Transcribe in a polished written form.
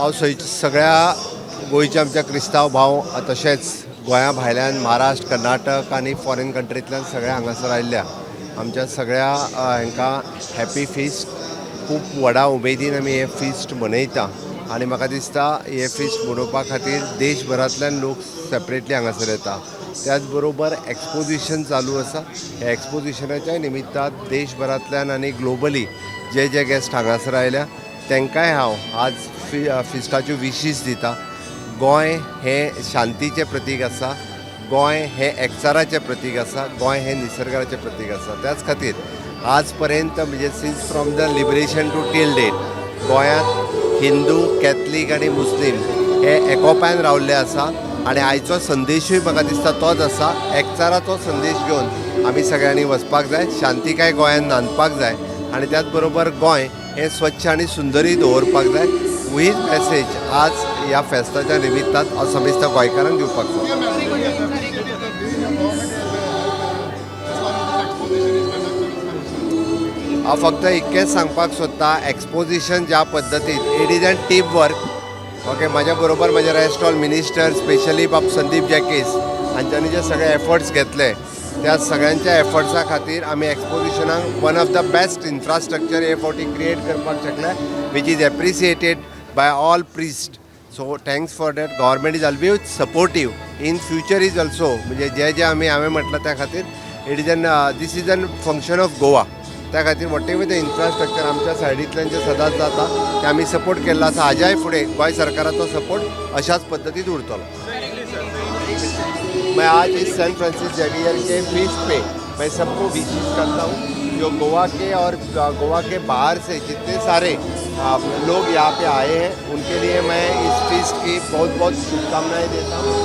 हांव सगळ्या गोंयच्या आमच्या क्रिस्तांव भाव, तशेंच गोंया भायल्यान, महाराष्ट्र, कर्नाटक आनी फॉरेन कंट्रींतल्यान सगळे हांगासर आयिल्ल्या आमच्या सगळ्या हांकां हॅपी फिस्ट. खूब व्हडा उमेदीन आमी हें फिस्ट मनयता आनी म्हाका दिसता हें फिस्ट मनोवपा खातीर देशभरांतल्यान लोक सेपरेटली हांगासर येता. त्याच बरोबर एक्सपोजिशन चालू आसा. ह्या एक्सपोजिशनाच्या निमित्तान देशभरांतल्यान आनी ग्लोबली जे जे गेस्ट हांगासर आयल्या तांकांय हांव आज फिस्टाच्यो विशीस दिता. गोंय हें शांतीचें प्रतीक आसा, गोंय हें एकचाराचें प्रतीक आसा, गोंय हें निसर्गाचें प्रतीक आसा. त्याच खातीर आज पर्यंत, म्हणजे since from the liberation to till date, गोंयांत हिंदू, कॅथलीक आनी मुस्लीम हे एकोपायन रावल्ले आसा आनी आयचो संदेशूय म्हाका दिसता तोच आसा. एकचाराचो संदेश घेवन आमी सगळ्यांनी वचपाक जाय, शांतिकाय गोंयांत नांदपाक जाय आनी त्याच बरोबर गोंय हें स्वच्छ आनी सुंदरूय दवरपाक जाय. हीच मॅसेज आज ह्या फेस्ताच्या निमित्तान हांव समेस्त गोंयकारांक दिवपाक सोदतां. हांव फक्त इतकेंच सांगपाक सोदता, एक्सपोजिशन ज्या पद्दतीन, it is an team work, okay. म्हाज्या बरोबर म्हजे रेस्ट ऑल मिनिस्टर, स्पेशली बाब संदीप जॅकीस हांच्यांनी जे सगळे एफर्ट्स घेतले, त्या सगळ्यांच्या एफर्ट्सा खातीर आमी एक्सपोजिशनाक one of the best infrastructure हे फावटी क्रिएट करपाक शकले, which is appreciated by all priest. So thanks for that. Government is always supportive in future is also. म्हणजे जे जे आमी हांवें म्हटलां त्या खातीर it is an this is an function of Goa. त्या खातीर what ever the infrastructure आमच्या सायडींतल्यान जें सदांच जाता तें आमी सपोर्ट केल्लो आसा. हाज्याय फुडें गोंय सरकाराचो सपोर्ट अशाच पद्दतीत उरतलो. मैं आज इस सेंट फ्रांसिस जेवियर के फीस्ट पे मैं सबको विशेष करता हूँ, जो गोवा के और गोवा के बाहर से जितने सारे लोग यहाँ पे आए हैं, उनके लिए मैं इस फीस्ट की बहुत बहुत शुभकामनाएं देता हूँ.